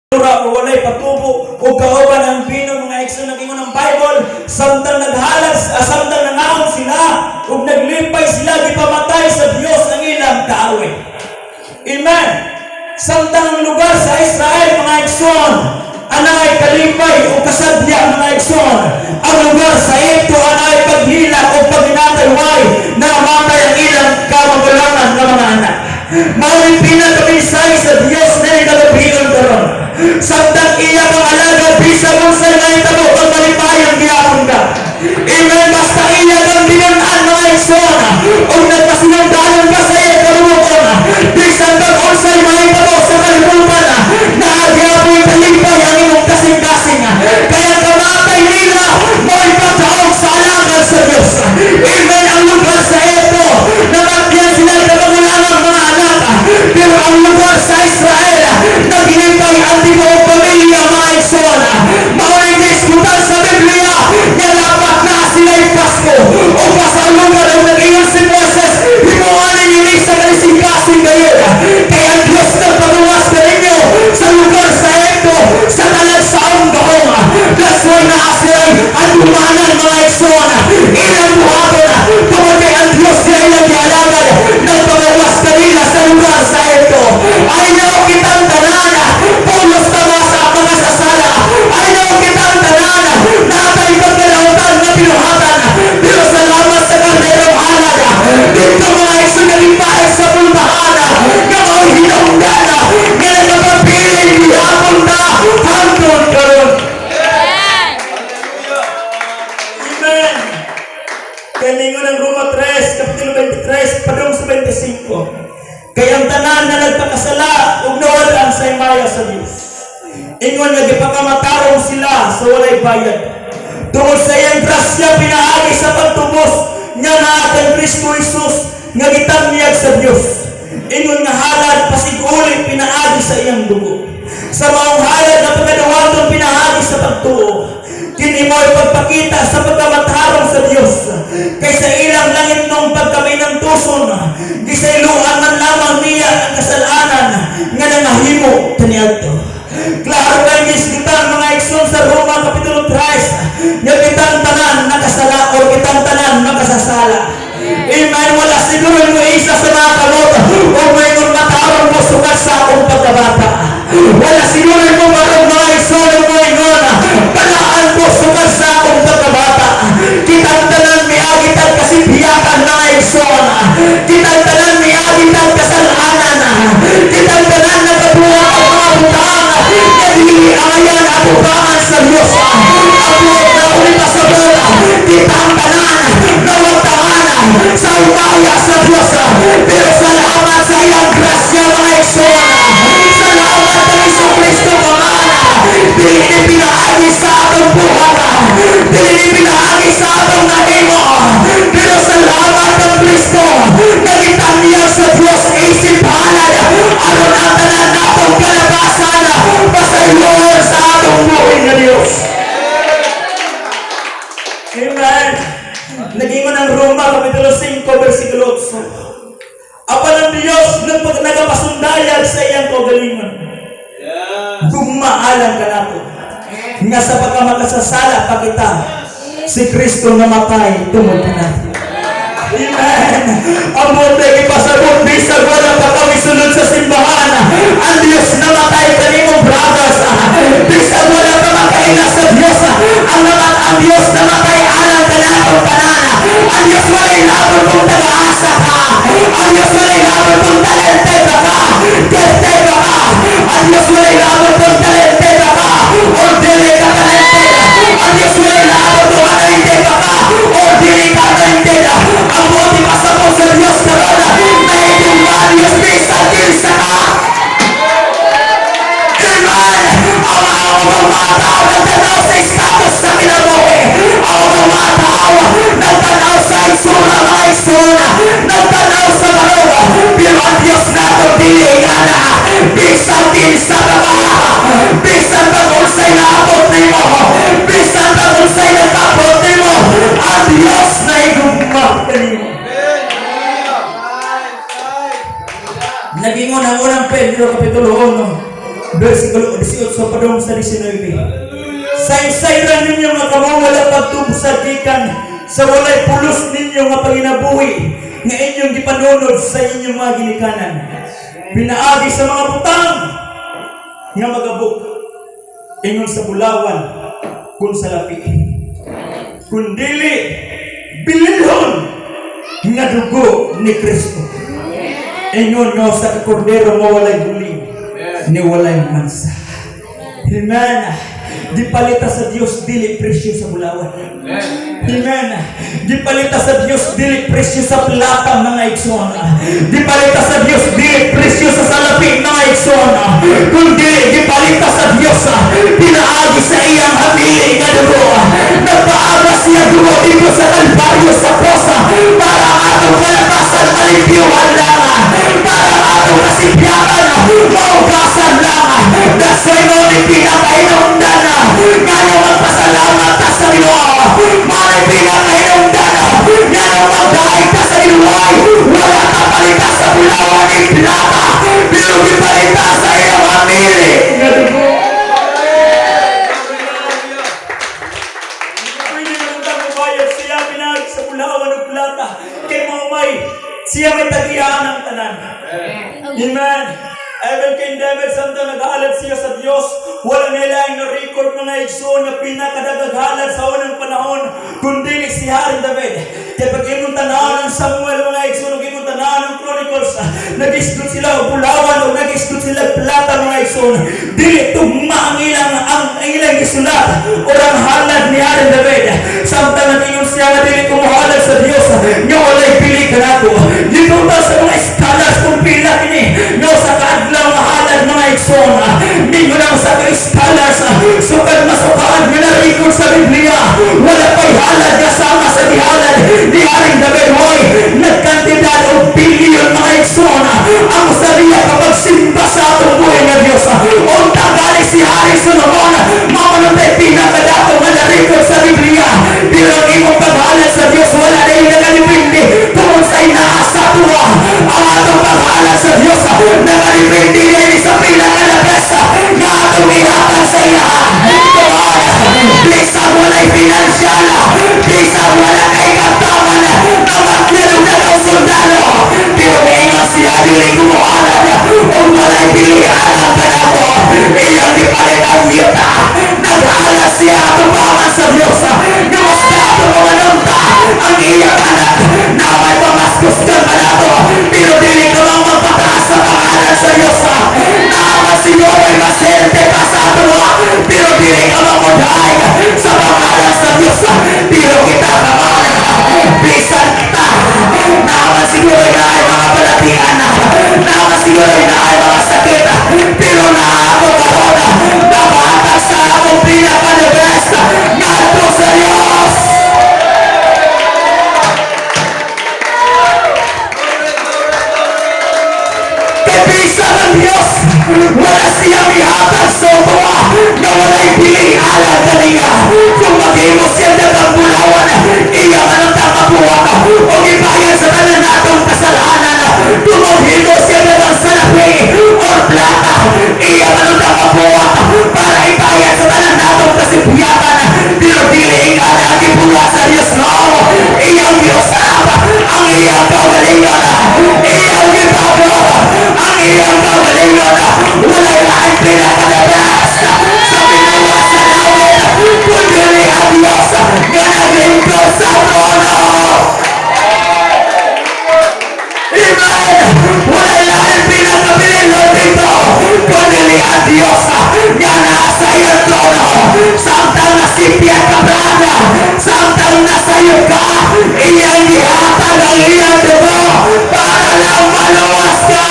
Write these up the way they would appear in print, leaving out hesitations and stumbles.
O walay patubo o kauban ang bino, mga igsoon. Nag-ingon ang Bible, samtang naghalad, samtang nangaon sila ug naglipay sila, gipamatay sa Dios ang ilang kaaway. Amen. Samtang ang lugar sa Israel, mga igsoon, anay kalipay o kasadya, mga igsoon, ang lugar sa Egypto anay paghilak o paghinatay. Why? Namatay ang ilang kamagulangan nga mga anak. Mao'y pinakamensahe sa Dios na kagabion karon. Samtang iya kang alagad, bisan unsay nahitabo kang malipayon gihapon ka. Amen. Basta iya kang binunan, mga igsoon, ug nagpasinugdanon ka sa iya kabuoton, bisan kang unsay mahitabo sa kalibutan, naa gihapon kalipay ang imong kasing-kasing. Kaya kamatay nila mo'y pagdaog sa alagad sa Dios. Amen. Ang lugar sa Ehipto, namatyan sila kamagulangan mga anak. Pero ang lugar sa Israel, naglipay ang tibuok pamilya, mga igsoon. Mao'y giisgutan sa Biblia nga dapat na sila'y Pasko. O pa sa lugar ang nag-ingon si Moises, "Himuan ninyo ni sa kasing-kasing kayo. Kay ang Diyos nagpagawas kaninyo sa lugar sa Ehipto, sa talagsaong gahom." That's why naa sila'y adumanan, mga igsoon. Ilang buhaton, tungod kay ang Diyos niya ilang gialagad, nagpagawas kanila sa lugar sa Ehipto. I know kitang tanan, pulos na sa mga sasala. I know kitang tanan, natay pagkalautan nga binuhatan. Pero salamat sa karnerong halad. Dito, mga igsoon, nalipay sa pulbahan, nga mao'y hinungdan, nga nagpapabilin gihapon na hangtod karon. Amen. Kaya ningon ang Roma 3, Kapitulo 23, padung sa 25. Kaya ang tanan na nagpakasala ug nawad-an sa himaya sa Dios. Ingon nga gipakamatarong sila sa walay bayad tungod sa iyang grasya pinaagi sa pagtubos nga naa kang Kristo Jesus nga gitanyag sa Dios. Ingon nga halad pasig-uli pinaagi sa iyang dugo. Sa maong halad na pagkaduwaton pinaagi sa pagtuo. Kini mo'y pagpakita sa pagkamatarong sa Dios. Kay sa ilang langitnong pagkaminantuson, gisayloan man lamang niya ang kasalanan nga nangahimo kaniadto. Klaro kay gisgutan, mga igsoon, sa Roma Kapitulo 3 nga kitang tanan nakasala o kitang tanan makasasala. Amen. Wala siguro mo isa sa mga kamot o moingon, "Matarong ko sukad sa akong pagkabata." Wala siguro mo barog, mga igsoon, o moingon, "Balaan ko sukad sa akong pagkabata." Kitang tanan miagi tag kasibhiyakan, mga igsoon. Kitang tanan miagi tag kasalanan. Kitang tanan nakabuhat ang mga butang nga dili angayan atubangan sa Dios. Ang buot na uli pasabot, kitang tanan nawagtangan sa himaya sa Dios. Pero salamat sa iyang grasya, mga igsoon. Salamat kay Hesus Kristo kaman. Dili ni pinaagi sa atong buhat. Dili ni pinaagi sa atong nahimo. Pero salamat kang Kristo. Nagitanyag sa Dios isip halad aron ang tanan natong kalabasan pasayloon sa atong buhi nga Dios. Amen. Nag-ingon ang Roma Kapitulo 5 versikulo 8. Apan ang Diyos nagapasundayag sa iyang kaugalingon. Gugma alang kanato. Nga sa pagkamakasasala pa kita, si Kristo namatay tungod kanato. Amen. Ang buot ipasabot, bisag wala pa kami sulod sa simbahan, ang Diyos namatay kanimo, brothers. Bisag wala pa makaila sa Diyos, ang Diyos namatay alang kanatong tanan. Ang Diyos walay labot kung taga-asa ka. Ang Diyos walay labot kung talented ka. Gifted ka. Ang Diyos walay labot kung talented ka or dili ka talented. Ang Diyos walay labot kung anointed ka or dili ka anointed. Ang buot ipasabot sa Diyos karon, nahigugma ang Diyos bisan kinsa ka. Amen! Ang mga tao nagtanaw sa status sa kinabuhi. Ang mga tao nagtanaw sa itsura, mga itsura. Nagtanaw sa barog. Pero ang Diyos nato dili ngana. Bisan kinsa ka ba? Bisan pag unsay naabot nimo. Bisan pag unsay nagabot nimo. Ang Diyos nahigugma kanimo. Nag-ingon ang Unang Pedro Kapitulo 1 versikulo versikulo 18 padung sa 19. Saysayra ninyo nga kamo wala pagtubsad gikan sa walay pulos ninyo nga panginabuhi nga inyong gipanunod sa inyong mga ginikanan, pinaagi sa mga butang nga magabok, ingon sa bulawan kun salapi, kundili bililhon nga dugo ni Kristo, ingon nga usa ka kordero nga walay buling ni walay mansa. Amen. Gipalita sa Dios dili presyo sa bulawan. Amen. Gipalita sa Dios dili presyo sa plata, mga igsoon. Gipalita sa Dios dili presyo sa salapi, mga igsoon. Kundi gipalita sa Dios pinaagi sa iyang hamili nga dugo. Nagpaaga siya dugo dito sa Kalbaryo sa cross para ang atong kalapasan malimpyuhan lang. Para ang atong kasipyatan maugasan lang. That's why mao ni pinakahinungdan ngano magpasalamat ta sa Ginoo. Mao ni pinakahinungdan ngano magdaig ta sa Ginoo. Wala ta palita sa bulawan ni plata, pero gipalita sa iyang hamili nga dugo. Pwede naman ta mobayad siya pinaagi sa bulawan ug plata kay mao may siya may tagiyaan ang tanan. Amen. Even kay David, samtang naghalad siya sa Dios, wala nila ang record, mga igsoon, nga pinakadagag halad sa unang panahon kundi si Haring David. Kaya pag imong tanawan ang Samuel, mga igsoon, ug imong tanawan ang Chronicles, nag-isgot sila og bulawan o nag-isgot sila og plata, mga igsoon. Dili tugma ang ilang gisulat o ang halad ni Haring David. Samtang nag-ingon siya nga dili ko mohalad sa Dios nga walay bili kanato. Gibuta sa mga scholars kung pila kini nga sa kaadlaw nga halad, mga igsoon. Ningon ang sa scholars, sukad masukaan nga na-record sa Biblia, wala pa'y halad nga sama sa gihalad ni Haring David. Hoy, nagkantidad og billion, mga igsoon, ang usa niya kapag simba sa atong buhay nga Dios. Unta gali si Hari Solomon mao man tay pinakadato nga na-record sa Biblia, pero ang imong paghalad sa Dios wala na yung nagalipindi tungod sa inaa sa tuwa. Ang atong paghalad sa Dios nagalipindi na sa pinaka-the best nga atong ihatag sa iya. Come on, bisan walay financial, bisan wala kay kaptaman na maglalong na ng sundalo, pero ingon siya, dili ko mohalad kung walay pilihan ang kanako. Iyang gipalit ang yuta, naghalad siya atubangan sa Diyos nga mas dato manunta ang iyang anak na may pamaskos ka kanato, pero dili ka lang magpataas sa pangalan sa Diyos. Naman siguro ay maserte pa sa ato, pero dili ka mamudhay sa pangalan sa Diyos. Pero kita naman, bisan ta naman siguro na ay mga balatian, naman siguro na ay mga sakit, pero naako karon nakahatag sa akong pinaka-the best ngadto sa Diyos. Kay bisan ang Diyos, wala siya mihatag sa utoa nga walay bili alang kaniya. Kung maghimo siya dagang bulawan, iya man ang takabuhat o gibayad sa tanan natong kasalanan. Kung maghimo siya dagang salapi or plata, iya man ang takabuhat para ibayad sa tanan natong kasipyatan. Pero dili nga ang gibuhat sa Diyos, no. Iyang giusab ang iyang kaugalingon, iyang gibago ang iyang kaugalingon. Walay laing pinaka-the best sa pinuwas sa langit kundi ang Diyos nga naglingkod sa trono. Amen! Walay laing pinakabililon dito kundi ang Diyos nga nasa iyang trono. Samtang nasipyat ka, brada, samtang nasayod ka, iyang gihatag ang iyang dugo para lang maluwas ka.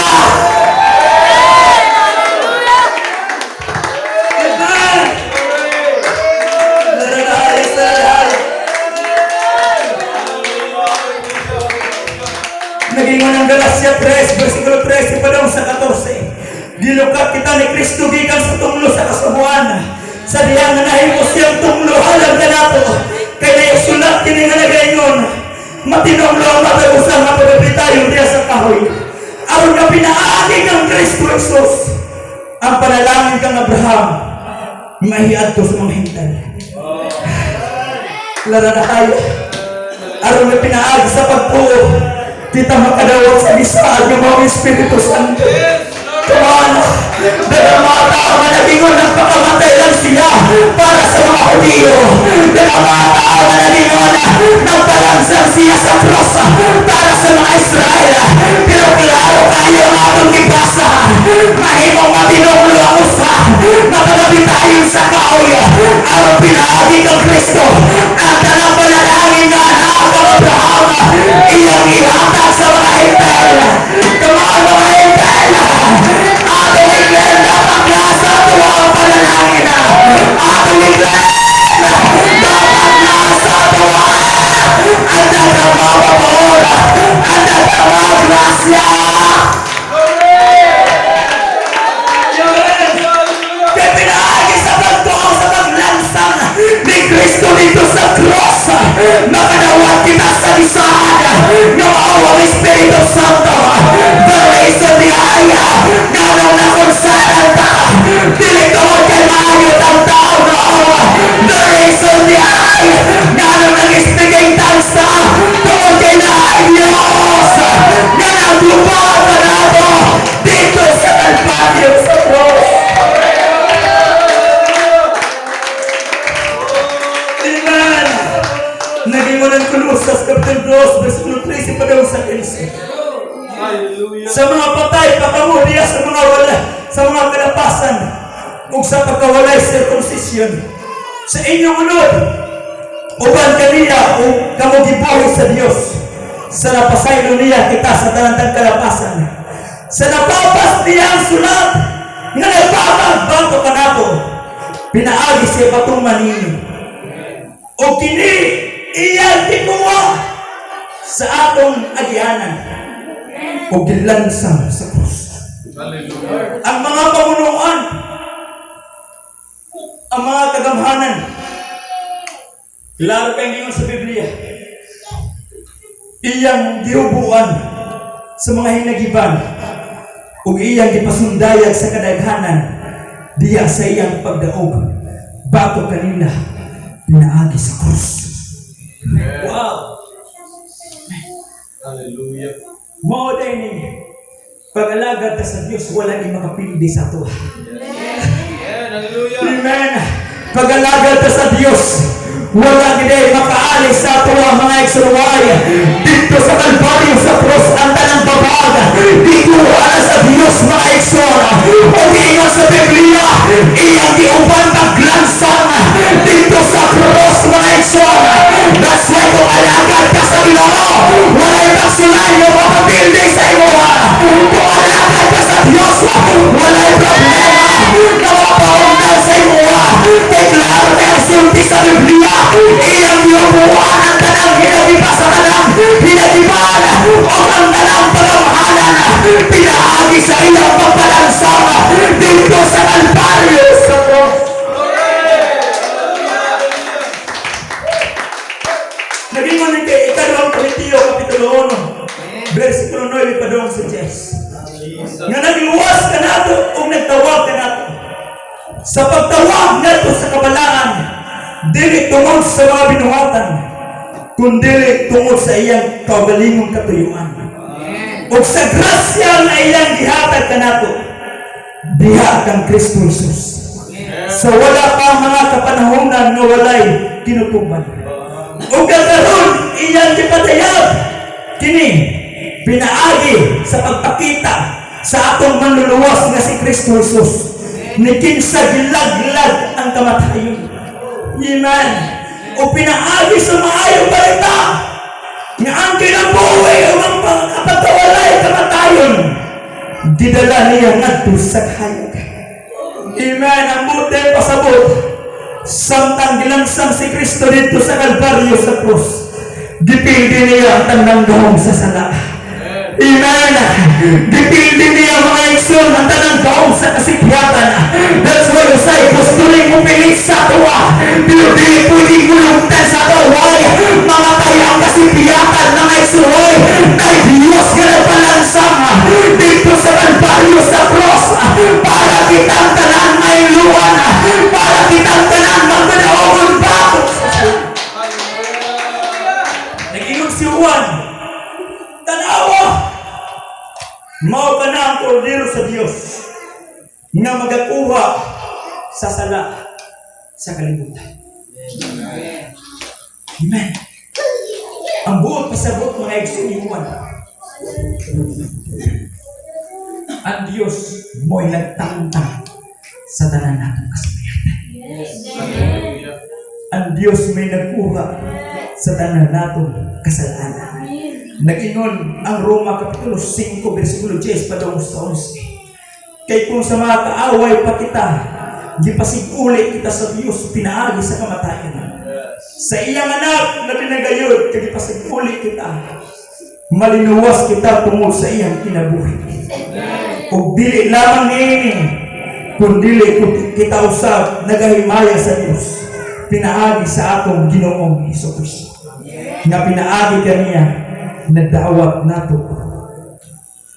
Amen! Naranahay sa lahat. Naging ang Galacia 3, versikulo 13 pa daw sa 14. Gilukat kita ni Kristo gikan sa tunglo sa kasubuan, sa diha nga nahimo siyang tunglo halang kanato. Kay naisulat kini nga nagaingon, matinumlo ang matag usa nga pagapitayon diya sa kahoy. Aron nga pinaagi kang Kristo Jesus. Ang panalangin kang Abraham, mahiadto sa mga Hentil. Lara na kayo. Aron nga pinaagi sa pagtuo, kita makadawat sa gisaad ng mga Espiritu Santo. Come on! Daghang mga tao nga nagingon nagpakamatay lang siya para sa mga Hudiyo. Daghang mga tao nga nagingon nagpalansang siya sa cross para sa mga Israel. Pero klaro kayo ang atong gibasa. Mahimong matinuklo ang usa. Mapagabitayon sa kahoy. Aron pinaagi kang Kristo. Ang tanang panalangin nga anak ng Abraham, iyang ihatag sa mga Hentil. Come on, mga Hentil! Atong i-claim, dapat nasa tuwa ang panalangin. Atong i-claim, dapat nasa tuwa ang daghang mga pabor, ang daghang mga grasya. Kaya pinaagi sa pagtuo sa paglansang ni Kristo dito sa cross, makadawat kita sa gisaad ng awang Espiritu Santo. The reason ni Aya, nganong nakonsaran ta, dili tungod kay maayo ang tao, no. The reason ni ay, nganong nag-speak in tongues ta, tungod kay naay Diyos, nga naglupad na nato dito sa Kalbaryo sa cross. Amen! Naging mo ng Colosas, Kapitulo 2, versikulo 13 pa daw sa 15. Hallelujah. Sa mga patay, pakamo diya sa mga wala, sa mga kalapasan, ug sa pagkawalay circumcision. Sa inyong unod, uban kaniya o kamo gibuhi sa Dios. Sa napasaylo niya kita sa tanang kalapasan. Sa napapas niya ang sulat, nga nagpapag batok kanato, pinaagi siya patuman ninyo. O kini iyang gikuha sa atong agianan o gilansang sa krus. Hallelujah. Ang mga pamunuan, ang mga kagamhanan, klaro kay ingon sa Biblia, iyang gihubuan sa mga hinagiban ug iyang gipasundayag sa kadaghanan diya sa iyang pagdaog batok kanila pinaagi sa krus. Wow! Hallelujah. Mao day ni pag-alagad ta sa Dios, wala ni makapildi sa ato. Amen. Hallelujah. Amen. Pag-alagad ta sa Dios, wala gid makaalis sa ato ang mga igsuway. Dito sa Kalbaryo sa cross ang tanang babag. Gikuha na sa Dios, mga igsoon. O giingon sa Biblia, iyang giuban paglansang dito sa cross, mga igsoon. That's why kung alagad ka sa Ginoo, walay pagsulay nga makapildi sa imoha. Kung alagad ka sa Dios, walay problema na mapaundang sa imoha. Kay klaro kay ang sulti sa Biblia, iyang giubuan ang tanang hinagiba sa tanang hinagiban o ang tanang pagamhanan pinaagi sa iyang pagpalansang dito sa Kalbaryo sa cross. Naging man kay Ikaduhang Korintio, Kapitulo 1, versikulo 9 padung sa 10. Jesus. Nga nagluwas kanato ug nagtawag kanato. Sa pagtawag nato sa kabalaan, dili tungod sa mga binuhatan, kundi tungod sa iyang kaugalingong katuyuan. Ug sa grasya nga iyang gihatag kanato, diha kang Kristo Jesus. Sa wala pa mga kapanahonan nga walay tinutuban. Ug karon iyang gipadayag kini pinaagi sa pagpakita sa atong manluluwas nga si Kristo Jesus, ni kinsa gilaglag ang kamatayon. Amen. O pinaagi sa maayong balita nga ang kinabuhi o ang pagkawalay kamatayon gidala niya ngadto sa kahayag. Amen. Ang buti pasabot, samtang gilansang si Kristo dito sa Kalbaryo sa krus, gipildi niya ang tanang gahom sa sala. Amen. Gipildi niya, mga igsoon, ang tanang gahom sa kasikyatan. That's why usay gusto rin mo pilit sa tuwa. Pero dili pwedeng gulungtan sa tuwa. Mamatay ang kasikyatan, mga igsoon. Kay Diyos nga nagpalansang dito sa Kalbaryo sa cross para kita. sa sala sa kalibutan. Amen. Ang buot pasabot, mga igsoon, Juan, ang Diyos mo'y nagtangtang sa tanan natong kasayatan. Hallelujah. Ang Diyos may nagkuha sa tanan natong kasalanan. Nag-ingon ang Roma Kapitulo 5, versikulo 10 padung sa 11. Kay kung sa mga kaaway pa kita, gipasiguli kita sa Diyos pinaagi sa kamatayan. Yes. Sa iyang anak na pinagayod, kay gipasiguli kita, malinuwas kita tungod sa iyang kinabuhi. Ug dili lamang niini, kundili kita usab nagahimaya sa Dios pinaagi sa atong Ginoong Hesus Kristo. Nga pinaagi kaniya nadawat nato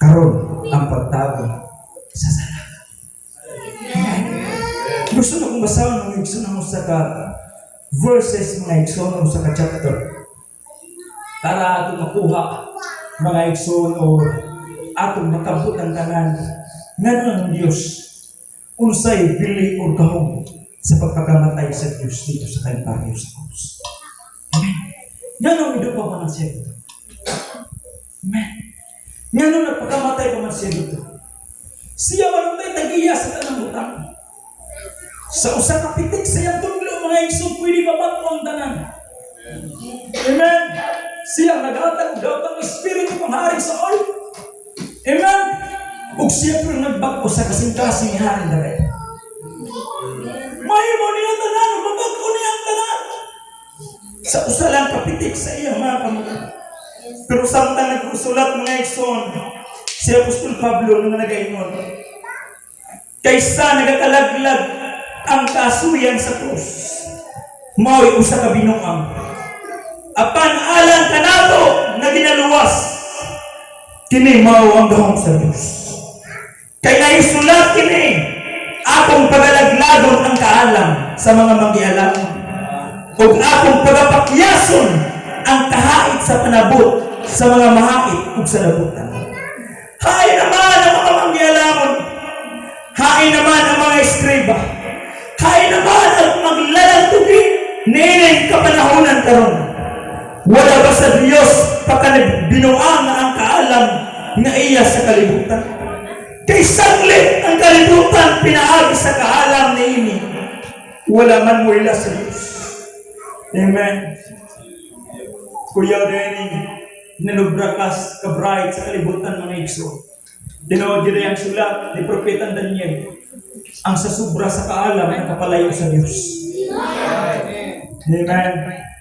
karon ang pagtabang sa sala. Gusto na kong basahon mga igsoon ang usa ka verses, mga igsoon, sa ka chapter para atong makuha, mga igsoon, o atong makabot ang tanan ngano ang Dios, unsay bili or gahom sa pagpakamatay sa Dios dito sa Kalbaryo sa krus. Amen. Ngano midupa pa man siya dito? Amen. Ngano nagpakamatay pa man siya dito? Siya man ang tag-iya sa tanang butang. Sa usa ka pitik sa iyang tudlo, mga igsoon, pwede mabato ang tanan. Amen. Siya naghatag og daotang espiritu pang hari sa all. Amen. Ug siya pero nagbag-o sa kasing-kasing ni Haring David. Mahimo niya tanan, mabag-o niya ang tanan. Sa usa lang kapitik sa iyang mga kamot. Pero samtang nagsulat, mga igsoon, si Apostol Pablo nga nagaingon, kaysa nagakalaglag ang kasuyan sa krus, mao'y usa ka binuang. Apan alang kanato nga ginaluwas, kini mao ang gahom sa Dios. Kay naisulat kini, akong pagalaglagon ang kaalam sa mga manggialam ug akong pagapakyason ang kahait sa panabot sa mga mahait ug sa labutan. Hain naman ang mga manggialamon. Hain naman ang mga eskriba. Hain naman ang maglalagtugi niining kapanahonan karon. Wala ba sa Dios pagkabinuang ang kaalam nga iya sa kalibutan? Kay sanglit ang kalibutan pinaagi sa kaalam niini, wala man moila sa Dios. Amen. Kuya Denny, nanubra kas ka-bright sa kalibutan, mga igsoon. Tinuod gyud ang sulat ni Propeta Daniel. Ang sa sobra sa kaalam ang kapalayo sa Dios. Amen.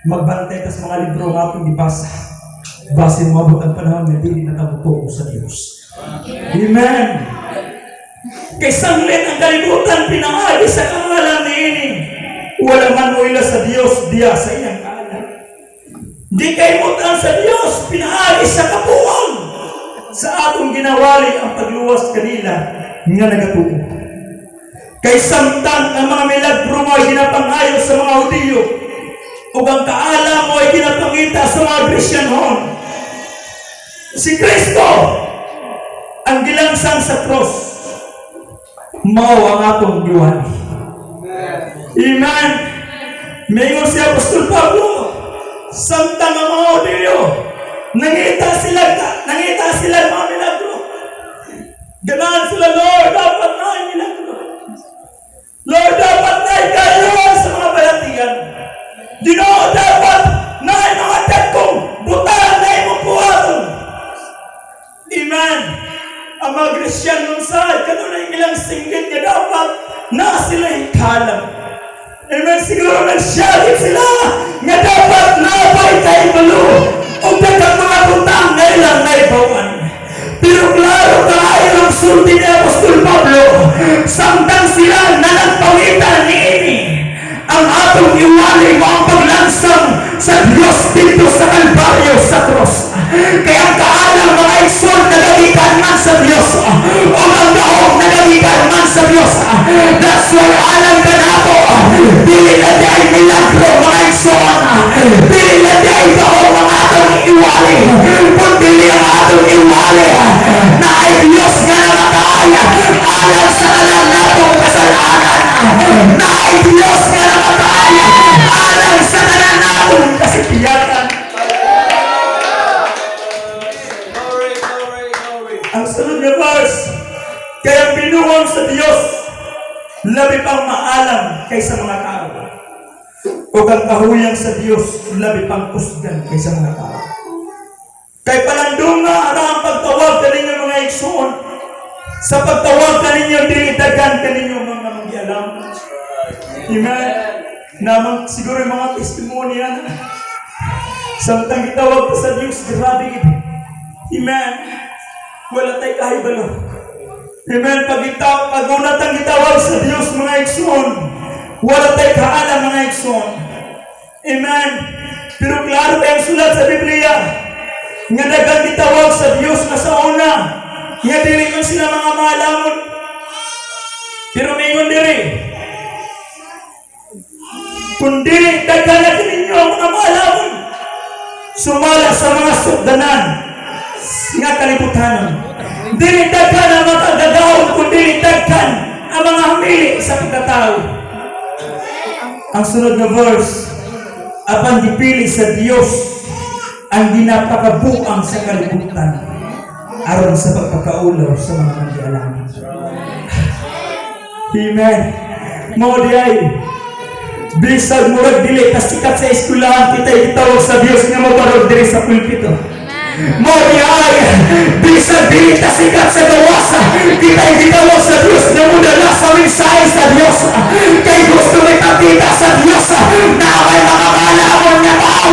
Magbantay tas mga libro nga atong gibasa. Basin moabot ang panahon nga dili na ta motuo sa Dios. Amen. Kay sanglit ang kalibutan pinaagi sa kaalam niini, wala man moila sa Dios diya sa iyang kaalam. Di kay mutan sa Dios pinaagi sa kapuong sa atong ginawali ang pagluwas kanila nga nagatuo. Kay samtang ang mga milagro mo ay ginapangayo sa mga Hudiyo ug ang kaalam mo ay ginapangita sa mga Krisyanhon, si Kristo ang gilangsang sa cross mao ang atong giwali. Amen. Mayngon si Apostol Pablo, samtang ang mga Hudiyo, nangita sila ng mga milagro. Ganahan sila, "Lord, dapat na ay milagro. Lord, dapat na ay kayo sa mga balatian. Ginoo, dapat na ay mga dagkong butang na imong buhaton." Amen. Ang mga Kristiyan nun sa kanunay ilang singgit nga dapat na sila kaalam. Amen. Siguro nagsyagit sila nga dapat nabay kay balo o daghang mga butang nga ilang naibawan. Pero klaro kaayo ang sulti ni Apostol Pablo, samtang sila na nagpangita niini, ang atong iwali mo ang paglansang sa Diyos dito sa Kalbaryo sa cross. Kaya ang kaalam, mga igsoon, nagagikan man sa Diyos. O ang gahom nagagikan man sa Diyos. That's why alang kanato, dili na diay milagro, mga igsoon. Dili na diay gahom ang atong iwali. Kundi ang atong iwali na ay Diyos nga namatay alang sa tanan natong kasalanan. Naay Diyos nga namatay alang sa tanan naton kasipyatan. Glory, glory, glory. Ang sunod nga verse, kay ang binuang sa Diyos, labi pang maalam kaysa mga tao. O ang kahuyang sa Diyos, labi pang kusgan kaysa mga tao. Kay palandunga ara ang pagtawag kaninyo, mga igsoon. Sa pagtawag kaninyo, dili daghan kaninyo mga manggialam. Amen. Namang siguro yung mga testimonya na. Samtang gitawag ka sa Diyos, grabe gid. Amen. Wala tay kahibalo. Amen. Pag una tang gitawag sa Diyos, mga igsoon, wala tay kaalam, mga igsoon. Amen. Pero klaro kayong sulat sa Biblia nga daghang gitawag sa Diyos nga sa una, nga dili man sila mga maalamon. Pero mingon diri, kung dili daghan na ninyo ang mga maalamon, sumala sa mga sugdanan nga kalibutanon. Dili daghan ang mga kagagahom kung dili daghan ang mga hamili sa pagkatao. Ang sunod na verse, apan gipili sa Dios ang ginapakabuang sa kalibutan aron sa pagpakaulaw sa mga manggialam. Amen. Mao di ay bisag murag dili ta sikat sa eskwelahan, kita gitawag sa Dios nga mobarog diri sa pulpito. Mao di ay bisag dili ta sikat sa gawas, kita gitawag sa Dios nga modala sa mensahe sa Dios. Kay gusto may pakita sa Dios na may mga maalamon nga tao,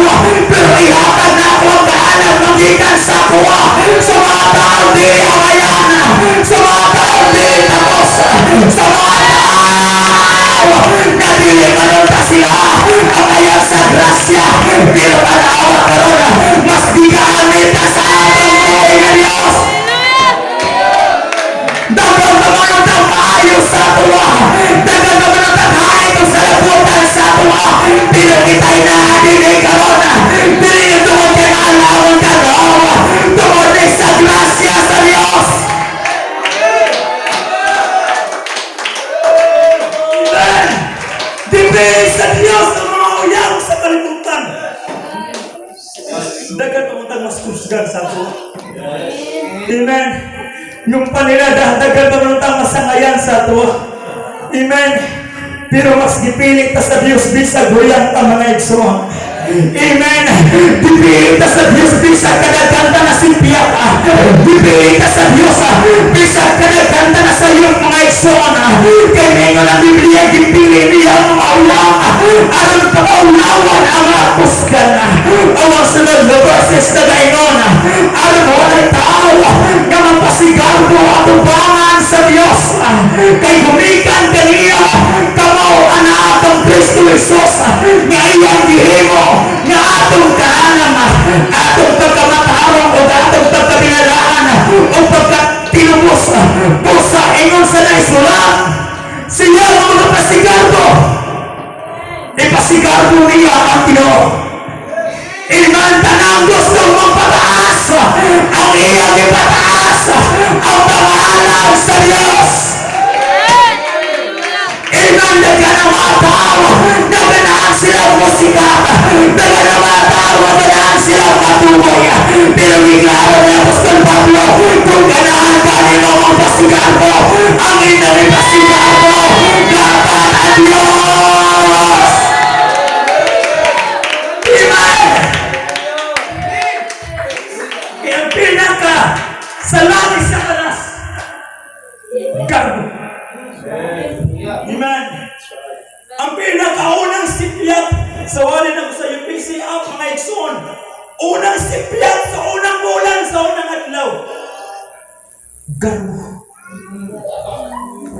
pero ihatag na ako ang kaalam magikan sa kuha sa mga tao dili angayan, sa mga tao dili tapos, sa mga tao na dili manunta sila ang sa grasya. Pero tanawa karon, mas gigamit na sa atong buhi nga Diyos. Daghan naman ang maayo sa tuwa. Daghan naman ang taghain sa labutan sa tuwa. Pero kita'y naadini karon. Dili yung tungod kay maalamon ka, no. Tungod ni sa grasya sa Diyos. Amen! Dipili sa Diyos ang mga uyang sa kalibutan. Daghan pamuntang mas kusgan sa ato. Amen. Yung panila, daghan pamuntang masangayan sa ato. Amen. Pero mas gipili ta sa Diyos bisag huyang ta, mga igsoon. Amen. Gipili ta sa Diyos bisag kadaghan ta na simpiyak. Gipili ta sa Diyos bisag kadaghan ta na sa iyong, mga igsoon. Kay mingon ang Biblia, gipili niya ang mga uyang aron pakaulawan ang mga kusgan. Ang sunod na verses na gaingon, aron walay tao nga mapasigarbo atubangan sa Diyos. Kay gumikan kaniya kamo ana atong Kristo Jesus nga iyang gihimo nga atong kaalam, atong pagkamatarong o atong pagkabinalaan o pagkatinubos. Busa ingon sa naisulat, siya ang mga pasigarbo, ipasigarbo niya ang Ginoo. Iman, tanang gusto mong pataas, ang iyang ipataas ang pangalan sa Diyos. Iman, daghan ang mga tao na ganahan sila musika, daghan ang mga tao na ganahan sila matuboy. Pero giklaro ni Apostol Pablo, kung ganahan ka nimo magpasigarbo, ang inyong ipasigarbo dapat ang Diyos. Amen! Kaya ang pinaka sa langit sa kalas, garbo. Amen. Ang pinakaunang sipyat sa wali ng sa UPC ang mga igsoon. Unang sipyat sa unang bulan, sa unang adlaw. Garbo.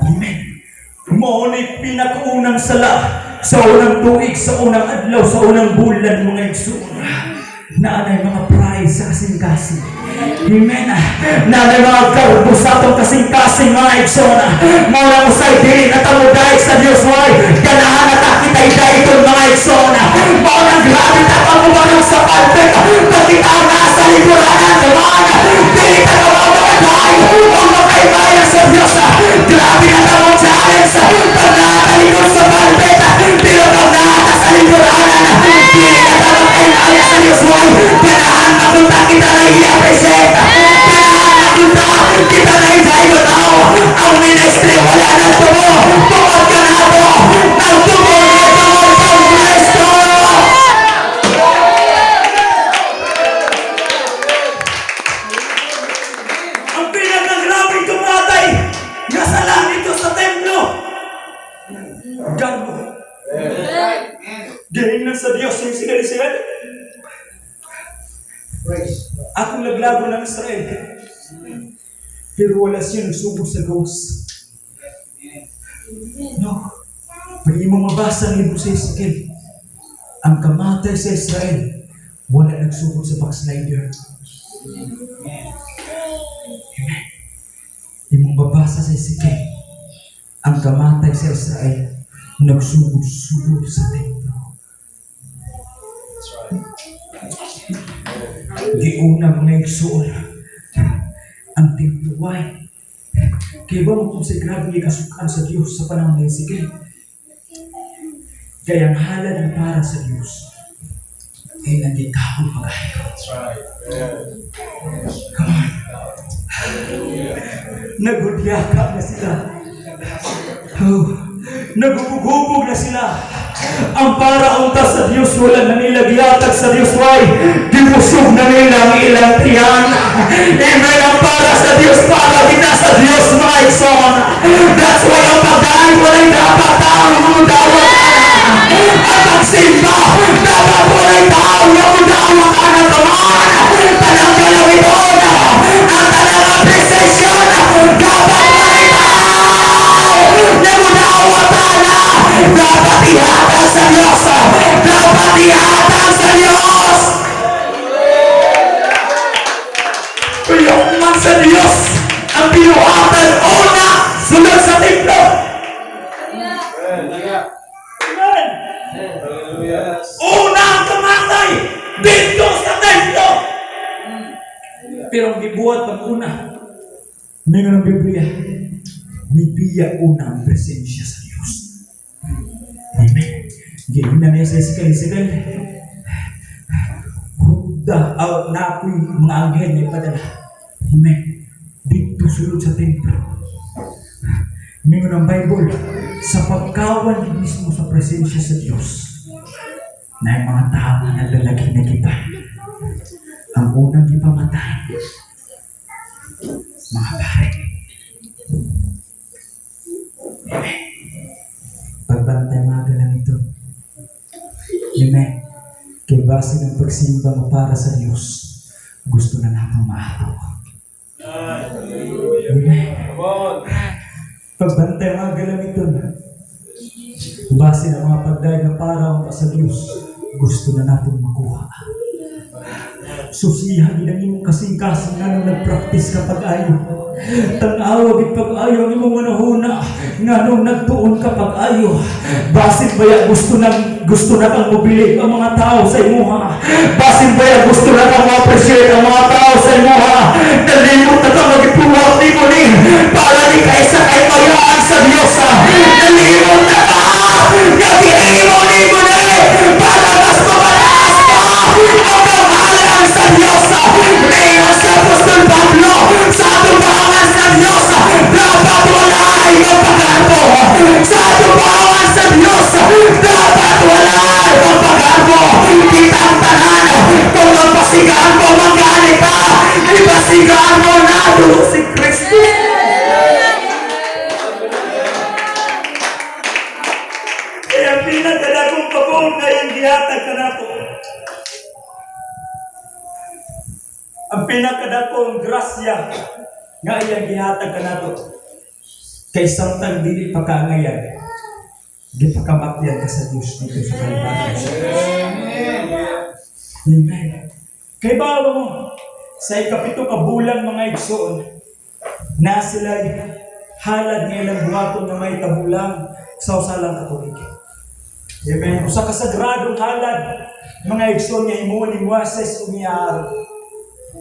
Amen. Mao ni pinakaunang sala sa unang tuig, sa unang adlaw, sa unang bulan, mga igsoon. Naanay mga pride sa kasing-kasing. Amen. Naanay mga garbo sa atong kasing-kasing, mga igsoon. Mao na usay dili na ta modaig sa Dios, why? Ganahan na ta kita idayon, mga igsoon. Mao nang grabe ta pamubarog sa pulpit. Pag kita nasa likuranan, come on. Dili ta kabaw makadaig o makaimaya sa Dios. Grabe na ta mo challenge pag natalikod sa pulpit. kargo. Giingnan sa Dios yung sila Israel. Praise. Atong laglagon ng Israel. Pero wala siya nagsugod sa gawas. No. Pag imong mabasa ang libro sa Ezekiel, ang kamatay sa Israel, wala nagsugod sa backslider. Amen. Imong babasa sa Ezekiel, ang kamatay sa Israel, nagsugod-sugod sa templo. That's right. Giuna, mga igsoon, ang templo. Why? Kaya ba mo kung sa grabe nga kasukan sa Diyos sa panahon ni Ezekiel? Kaya ang halad na para sa Diyos ay nagitahong pag-ayo. That's right. Come on. Nagudyaka na sila. Oh, nagubog-hubog na sila. Ang para unta sa Diyos, wala na nila gihatag sa Diyos. Why? Gibusog na nila ang ilang tiyan. Amen. Ang para sa Diyos, para kita sa Diyos, mga igsoon. That's why ang pagdaan, wala'y dapat tao nga mudawat. Ang pagsimba, dapat wala'y tao nga mudawat ana. Come on. Tanang galawiton, ang tanang appreciation, dapat wala'y tao na mudawat ana. Dapat ihatag sa Diyos. Dapat ihatag sa Diyos. Piyok man sa Diyos ang binuhatan una sulod sa templo. Hallelujah. Amen. Hallelujah. Una ang kamatay dito sa templo. Pero ang gibuhat pag una, mingon ang Biblia, mibiya una ang presensya sa Diyos. Amen. Giingnan niya sa Ezekiel, "Ezekiel, Hugda, aw, naa ko'y mga anghel na ipadala." Amen. Dito sulod sa templo. Mingon ang Bible, sa pagkawan mismo sa presensya sa Diyos, na yung mga tao na naglalagi na giba. Ang unang gipamatay, mga pare. Amen. Pagbantay, mga galamito. Amen. Kay base ng pagsimba mo para sa Diyos, gusto na natong maato. Amen. Come on. Pagbantay, mga galamiton. Base ng mga pagdayag na para sa Diyos, gusto na natin makuha. Susiha gid ang imong kasing-kasing nga nung nag-practice ka pag-ayo. Tan-awa gid pag-ayo ang imong hunahuna nga nung nagtuon ka pag-ayo. Basin baya gusto na kang mobilib ang mga tao sa imuha. Basin baya gusto na kang ma-appreciate ang mga tao sa imuha. Nalimot na kang magipuwat nimo ni para ni kaysa kay mayaan sa Diyos. Nalimot na ka nga gihimo nimo ni para mas mapataas pa ang kamahalan sa Diyos. Ngayon sa Apostol Pablo, sa atubangan sa Diyos, dapat wala ay magpagarbo. Sa atubangan sa Diyos, dapat wala ay magpagarbo. Kitang tanan, kung magpasigaan mo, magani ka, ipasigaan mo na doon si Kristo. Kaya pinakadakong pabor na yung gihatag kanato. Ang pinakadakong grasya nga iyang gihatag kanato. Kay samtang dili pa kaangayan, gipakamatyan ka sa Diyos dito sa Kalbaryo. Amen. Kay bawa mo, sa 7 ka bulan, mga igsoon, na sila halad nga ilang buhaton na may tabulang sa usalang katuig. Amen. Usa ka sagradong halad, mga igsoon, nga himuon ni Moises ug ni Aaron.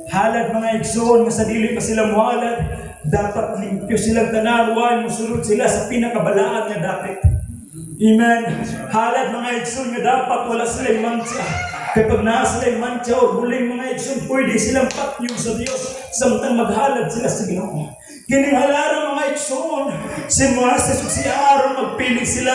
Halad, mga igsoon, nga sa dili pa sila muhalad, dapat limpyo silang tanan, why musulod sila sa pinakabalaan nga dapit. Amen. Halad, mga igsoon, nga dapat wala sila'y mantsa. Kay pag naa sila'y mantsa o buling, mga igsoon, pwede silang patyon sa Dios samtang maghalad sila sa Ginoo. Kining halaran, mga igsoon, si Moises ug si Aaron magpili sila.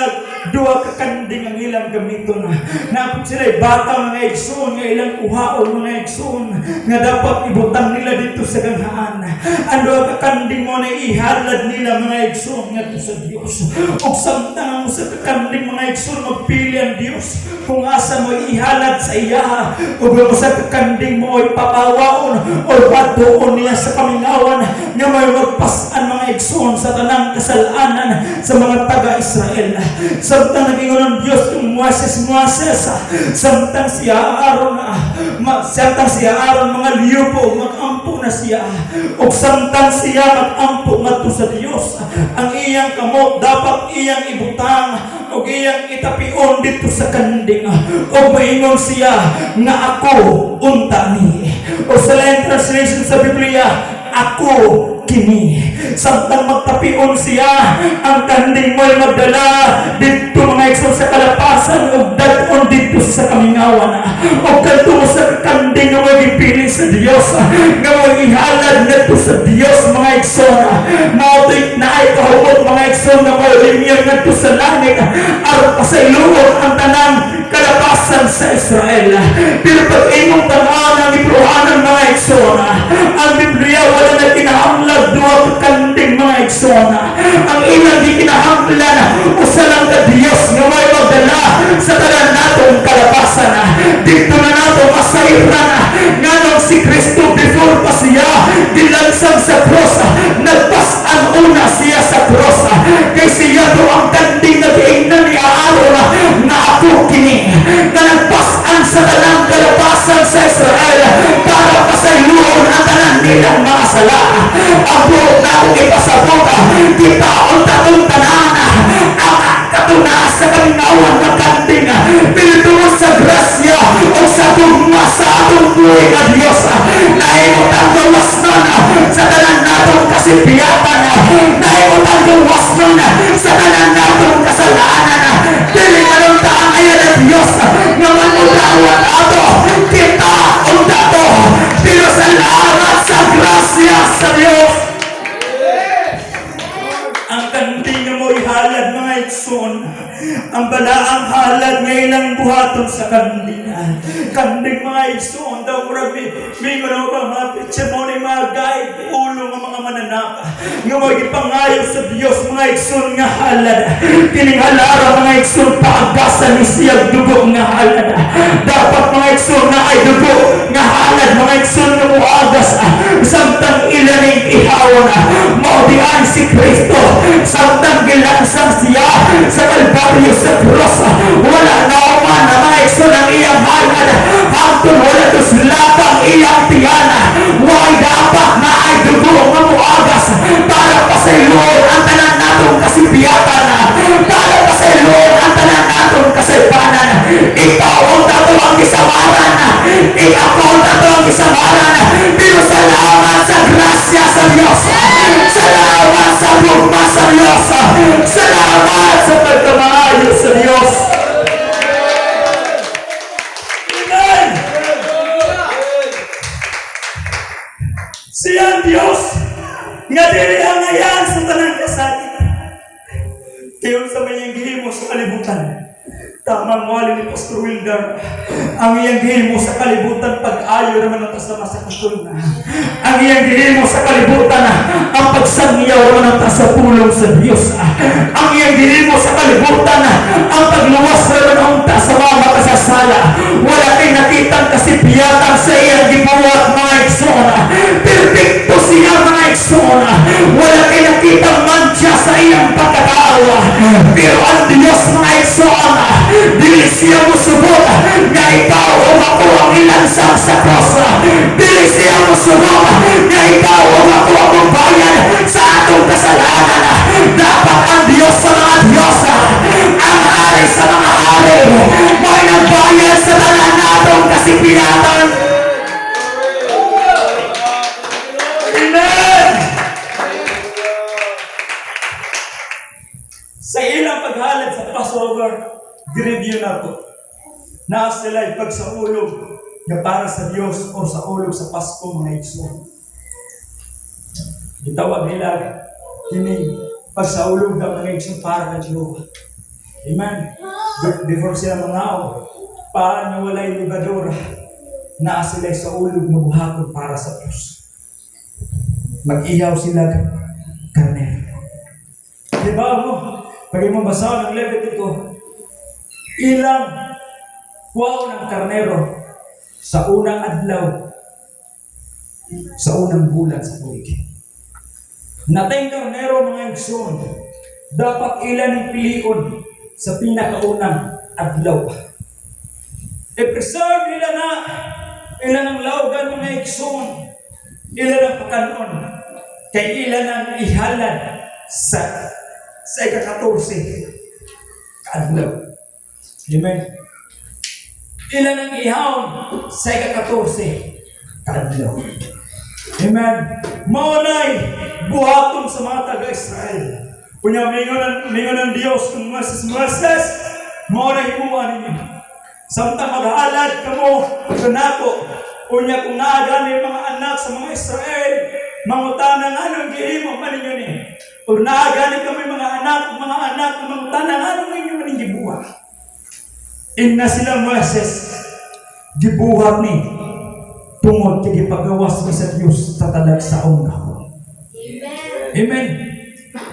Duha ka kanding ang ilang gamiton. Naa pod sila baka, mga igsoon, nga ilang kuhaon, mga igsoon, nga dapat ibutang nila dito sa ganghaan. Ang duha ka kanding mo na ihalad nila, mga igsoon, ngadto sa Dios. Ug samtang ang usa ka kanding, mga igsoon, magpili ang Dios kung asa mo ihalad sa iya, ug ang usa ka kanding mo ay papawaon o patuon niya sa kamingawan nga may magpas-an, mga igsoon, sa tanang kasalanan sa mga taga-Israel. Samtang nag-ingon ang Dios kang Moises, "Moises," samtang siya Aaron, samtang siya Aaron mga liyupo, mag-ampo na siya. Ug samtang siya mag-ampo ngadto sa Dios, ang iyang kamot dapat iyang ibutang ug iyang itapion dito sa kanding. Ug maingon siya nga, "Ako unta ni." O sa lain translation sa Biblia, "Ako kini." Samtang magtapion siya, ang kanding mo'y magdala dito, mga igsoon, sa kalapasan ug dad-on dito sa kamingawan. Ug kadto sa kanding nga mo'y gipili sa Dios nga mo'y ihalad ngadto sa Dios, mga igsoon, mao to'y naay kahumot, mga igsoon, nga mo'y limyag ngadto sa langit aron pasayloon ang tanang kalapasan sa Israel. Pero pag imong tan-awon ang librohanan, mga igsoon, ang Biblia wala na kinahanglan duha ka kanding, mga igsoon. Ang ilang gikinahanglan, usa lang ka Dios nga may magdala sa tanan natong kalapasan. Dito na nato masayran nganong si Kristo, before pa siya gilansang sa cross, nagpas-an una siya sa cross. Kay siya do ang kanding nga giingnan ni Aaron nga "Ako kini," nga nagpas-an sa tanang kalapasan sa Israel para pasayloon ang tanan nilang mga sala. Ang buot na akong ipasabot, kita unta tong tanan ang katuna sa kamingawan ng kanding. Pero tungod sa grasya o sa gugma sa atong buhi nga Diyos, nahimo tang gawasnon sa tanan natong kasipiyatan, nahimo tang gawasnon sa tanan natong kasalanan. Dili man unta ang ayaw ng Diyos nga manudawat ato, kita unta to. Pero salamat sa grasya sa Diyos. Ang kanding nga mo'y halad, mga igsoon, ang balaang halad nga ilang buhaton sa kanding. Kanding, mga igsoon, daw murag mi na ba mga picture mo ni mga guide, ulo nga mga mananap, nga mo'y gipangayo sa Dios, mga igsoon, nga halad. Kining halara, mga igsoon, paagasan ni siyang dugo nga halad. Dapat, mga igsoon, na ay dugo nga halad, mga igsoon, nga muagas samtang ilaning ihawon. Mao diay si Kristo, samtang gilansang siya sa Kalbaryo, sa cross, wala na man na, mga igsoon, ang iyang halad hangtod wala tuslap ang iyang tiyan. Why dapat na ay dugo nga muagas? Para pasayloon ang tanan natong kasipiyatan, para pasayloon ang tanan natong kasaypanan. Ikaw ang tato ang gisamaran, ikaw ang tato ang gisamaran. Pero salamat sa grasya sa Diyos, salamat sa gugma sa Diyos, salamat sa pagkamaayo sa Diyos. Amen! Siya ang Diyos nga dili angayan sa tanang kasakit. Kaya sa may iyang gihimo sa kalibutan. Tama mo ni Pastor Wilder. Ang iyang gihimo sa kalibutan, pag-ayo naman ang sa masakaton. Ang iyang gihimo sa kalibutan, ang pagsangyaw naman ang sa pulong sa Diyos. Ang iyang gihimo sa kalibutan, ang pagluwas naman ang sa mga makasasala. Wala kay nakitang kasipiyatan sa iyang gibuhat, mga igsoon. Perfecto siya, mga igsoon. Wala kay nakitang mantsa sa iyang pagkatao. Pero ang Diyos, mga igsoon, dili siya musubot nga ikaw o ako ang ilansang sa cross. Dili siya musubot nga ikaw o ako ang magbayad sa atong kasalanan. Dapat ang Diyos sa mga Diyos, ang hari sa mga hari, may nagbayad sa tanan natong kasipiyatan. Amen! Sa ilang paghalad sa Passover, review na po. Naa sila pagsaulog nga para sa Dios o sa ulog sa Pasko, mga igsoon. Gitawag nila kini pagsaulog ng mga igsoon para kay Jehovah. Amen. Before sila mangaon, pan nga walay libadura, naa sila sa ulog nga buhaton para sa Diyos. Mag-ihaw sila karnero. Di ba mo? Pag imong basahon ang Levitico, ilang kuwaon ang karnero sa unang adlaw sa unang bulan sa tuig. Natay karnero, mga igsoon, dapat ilan ang pilion sa pinakaunang adlaw. I-preserve nila na ilan ang lawgan, mga igsoon, ilan ang pakanon, kay ilan ang ihalad sa ika-14 kaadlaw. Amen. Ilan ang ihawon sa ika-14 kaadlaw. Amen. Mao nay buhaton sa mga taga-Israel. Kunya mingon ng Dios kung Moses, "Moses, mao na himuan ninyo. Samtang maghalad kamo kanako, unya kung naa gani mga anak sa mga Israel, mangutana nga anong gihimo man ninyo ni. Or naa gani kami mga anak mangutana nga anong inyo maning gibuhat." Ingna sila Moses, "Gibuhat ni tungod kay gipagawas mi sa Dios sa talagsaong gahom." Amen. Amen.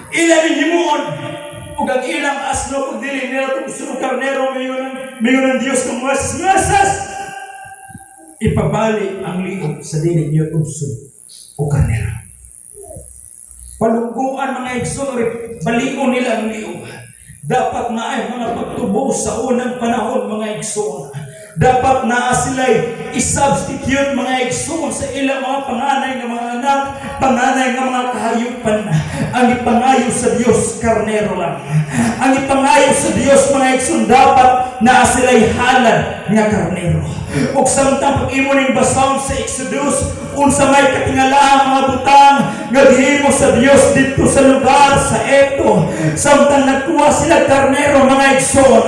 Ilan ang himuon ug ang ilang asno kung dili nila tugson og karnero, mayon ng Dios kang Moses, "Moses, ipabali ang liog sa dili niyo tugson og karnero." Palungguan, mga igsoon, or balion nila ang liog. Dapat na ay mga pagtubos sa unang panahon, mga igsoon. Dapat naa sila'y i-substitute, mga igsoon, sa ilang mga panganay nga mga anak, panganay nga mga kahayupan. Ang ipangayo sa Dios, karnero lang. Ang ipangayo sa Dios, mga igsoon, dapat naa sila'y halad nga karnero. Ug samtang pag imo ning basahon sa Exodus, unsa may katingalaang mga butang nga gihimo sa Dios didto sa lugar sa Egipto. Samtang nagkuha sila karnero, mga igsoon,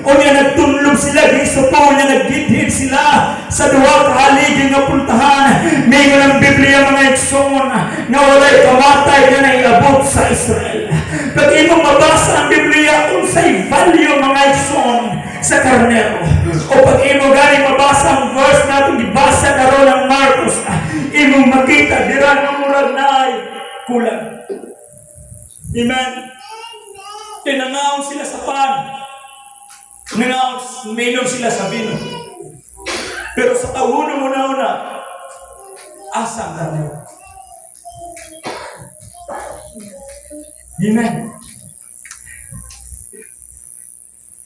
unya nagtunlog sila gisupo, unya naggidhid sila sa duha ka haligi nga puntahan. Mingon ang Biblia, mga igsoon, nga walay kamatay nga naiabot sa Israel. Pag imong mabasa ang Biblia, unsay value, mga igsoon, sa karnero. O pag imo gani mabasa ang verse natin gibasa karon ng Marcos, imong makita dira nga murag naay kulang. Amen. Tinangaon sila sa pan. Nangaon, minom sila sa bino. Pero sa tawhunong una-una, asa ang karnero? Amen.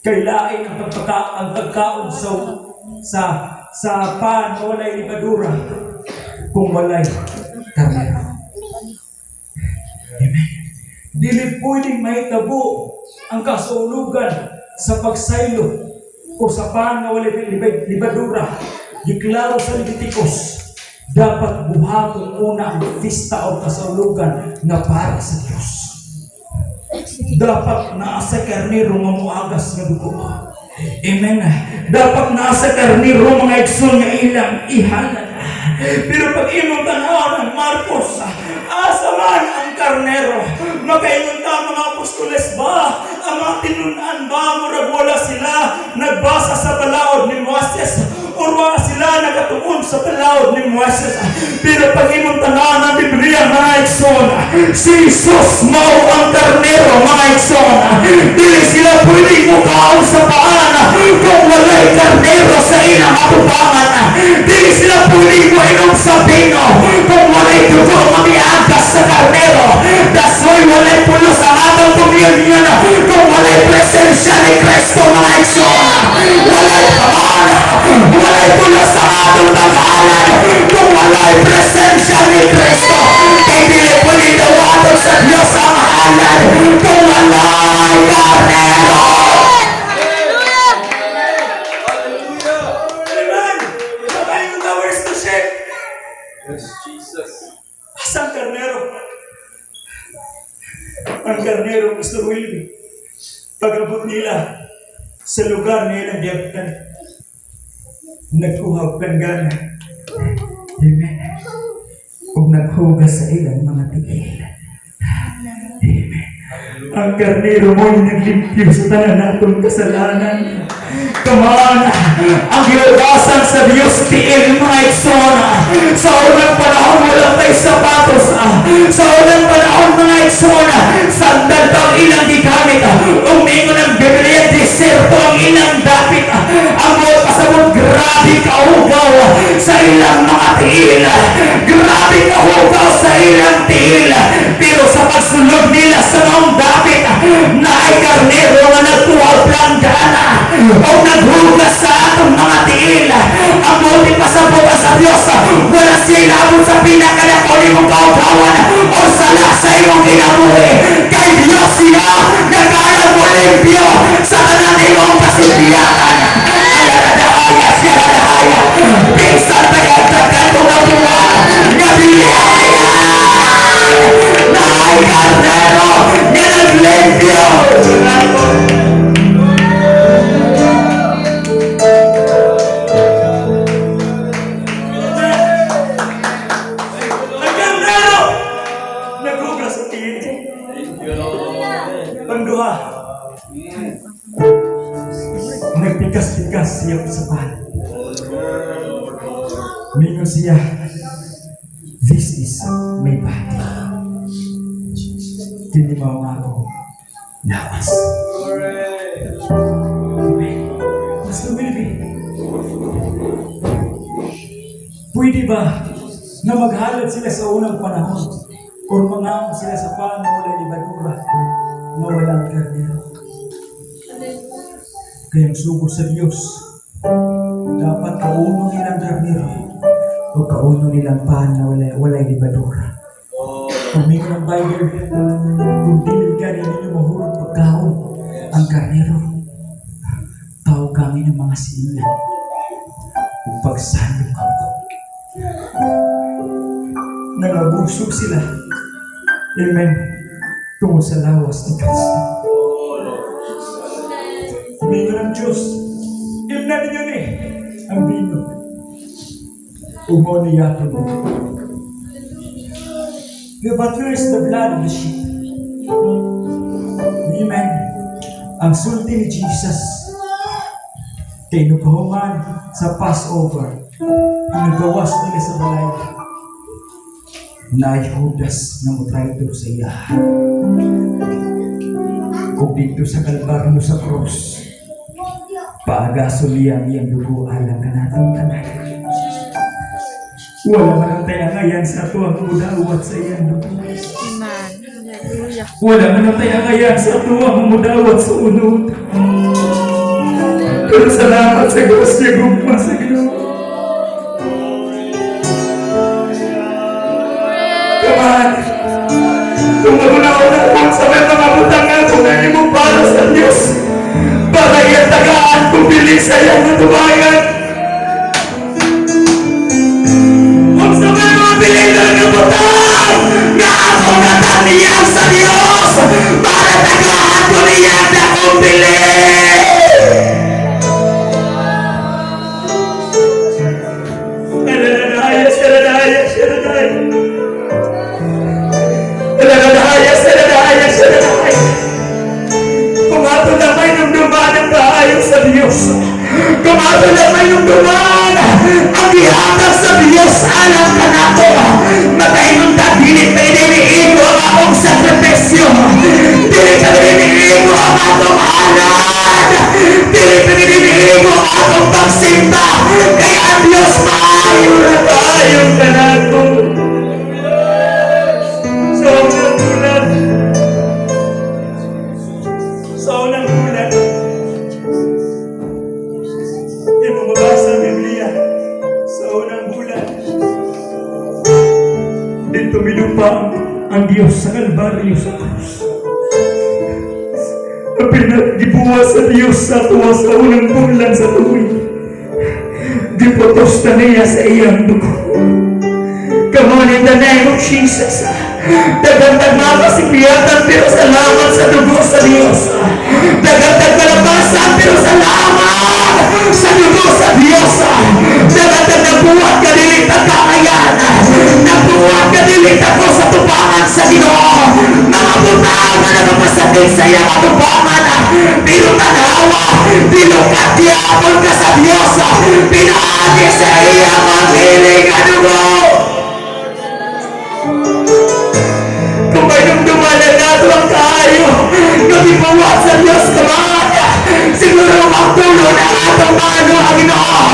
Kay lain ang pagkaon sa pan na walay libadura kung walay karnero. Amen. Dili pwedeng mahitabo ang kasaulugan sa pagsaylo o sa pan nga walay libadura. Giklaro sa Leviticus, dapat buhaton una ang pista o kasaulugan nga para sa Dios. Dapat naa sa karnero nga muagas nga dugo. Amen. Dapat naa sa karnero, mga igsoon, nga ilang ihalad. Pero pag imong tanawon ang Marcos, asa man ang karnero? Makaingon ta, mga apostoles ba? Ang mga tinunan ba, murag wala sila nagbasa sa balaod ni Moises? Or wala sila nakatuon sa balaod ni Moises? Pero pag imong tanawon ang Biblia, mga igsoon, si Jesus mao ang karnero, mga igsoon. Dili sila pwede mukaon sa paan kung walay karnero sa ilang atubangan. Dili sila pwede moinom sa bino kung walay dugo nga miagas sa karnero. That's why walay pulos ang atong communion kung walay presensya ni Kristo, mga igsoon. Walay kaman, walay pulos ang atong paghalad kung walay presensya ni Kristo. Kay dili pwede dawaton sa Diyos ang halad kung walay karnero. Hallelujah! Hallelujah. Amen! Makaingon ta, where's the sheep? Yes, Jesus. Asa ang karnero? Ang karnero, Mr. Willie, pag-abot nila sa lugar nila giabtan, nagkuha og planggana. Amen. Ug naghugas sa ilang mga tiil. Amen. Ang karnero mo naglimpyo sa tanan natong kasalanan. Come on! Ang gihugasan sa Diyos tiil, mga igsoon. Sa unang panahon, wala tay sapatos. Sa unang panahon, mga igsoon, sandal pa ang ilang gigamit. Umingon ang Biblia, diserto ang ilang dapit. Ang mga pasabot, grabe kahugaw sa ilang mga tiil. Grabe kahugaw sa ilang tiil. Pero sa pagsulod nila sa maong dapit, naay karnero nga nagtuhaw planggana o naghugas sa atong mga tiil. Ang buti pasabot sa Diyos, wala siya ilabot sa pinakadako nimong kaugawan o sala sa imong kinabuhi. Kay Diyos siya nagkaya mo limpyo sa tanan imong kasintiyakan. Ayaradahaya, siyaradahaya. Bisan pa yung tagal kong nabuha, nga biyaya naay karnero nga naglimpyo. Ang karnero naghugas sa tiil. Thank you, Lord. Pangduha, nagpikas-pikas siya sa pan. Mingon siya, "This is my body. Kini mao nga ako lawas." Amen. Pastor Wilby, pwede ba na maghalad sila sa unang panahon or mangaon sila sa pan na walay libadura, na walang karnero? Kaya ang sugo sa Diyos, dapat kauno nilang karnero o kauno nilang pan na walay libadura. Umingon ang Bible, kung dili ka ninyo mahurot pagkaon ang karnero, tao kami ng mga silingan ug pagsalok ako. Nangabusog sila. Amen. Tungod sa lawas ni Kristo. Bino ng Diyos. Imna ninyo ni ang bino. Ug mao niya mo. But where is the blood of the sheep? Amen. Ang sulti ni Jesus, kay nukahuman sa Passover, ang nagawas nila sa balay, na Judas na motraidor sa iya. Ug dito sa Kalbaryo sa cross, paagaso niya ang iyang dugo alang kanatong tanan. Wala man ang tayangayan sa ato ang mudawat sa iyang dugo. Amen. Hallelujah. Wala man ang tayangayan sa ato ang mudawat sa unod. Pero salamat sa Diyos niya gugma sa Ginoo. Come on. Kung maguna-una kung sa may mga butang nga kung mo para sa Diyos, para iyang tagaan kung bili sa iyang natubayan. Kung sa may mga bili na nga butang nga ako nataniyang sa Diyos, para tagaan ko niya na kung bili. Sharadaya, sharadaya, sharadaya. Sharadaya, sharadaya, sharadaya. Kung ato na may numduman ang kaayo sa Diyos, kung ato na may numduman ang gihatag sa Diyos alang kanato, makaingon ta, "Dili pa iniigo ang akong sakripisyo. Dili ka iniigo ang atong halad. Dili pa iniigo ang atong pagsimba. Kay ang Diyos maayo na kaayo kanato." Sa unang bulan, sa unang bulan, di mo mabasa ang Biblia, sa unang bulan, dito milupa ang Diyos sa Kalbaryo sa krus. Ang pinaggibuwa sa Diyos sa tuwa sa unang bulan sa tuig, giputos na niya sa iyang dugo. Come on, in the name of Jesus. Daghan mga kasipiyatan, pero salamat sa dugo sa Diyos. Daghan kalabasan, pero salamat sa dugo sa Diyos. Daghan nabuhat ka dili ta kakayan. Nabuhat ka dili ta ko sa tubangan sa Ginoo. Mga butang nga nagapasakit. Binukat gihapon ka sa Diyos pinaagi sa iyang manghiling nga dugo. Kung may dumdumanan nato ang kaayo nga gibuhat sa Diyos kaman, siguro magtulo na atong mano ang Ginoo.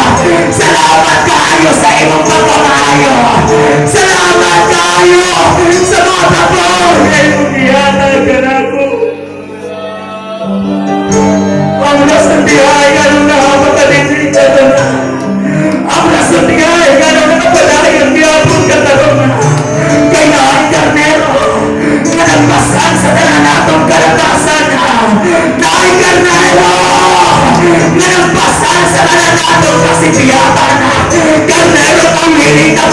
Salamat kaayo sa imong pagkamaayo. Salamat kaayo sa mga pabor nga imong gihatag kanako. Ang rason dihay nganong naa pa ka diri karon. Ang rason dihay nganong nakapadayon gihapon ka karon, kay naay karnero nga nagbasan sa tanan natong kalatasan. Naay karnero nga nagbasan sa tanan natong kasipiyatan. Karnero panghiling ng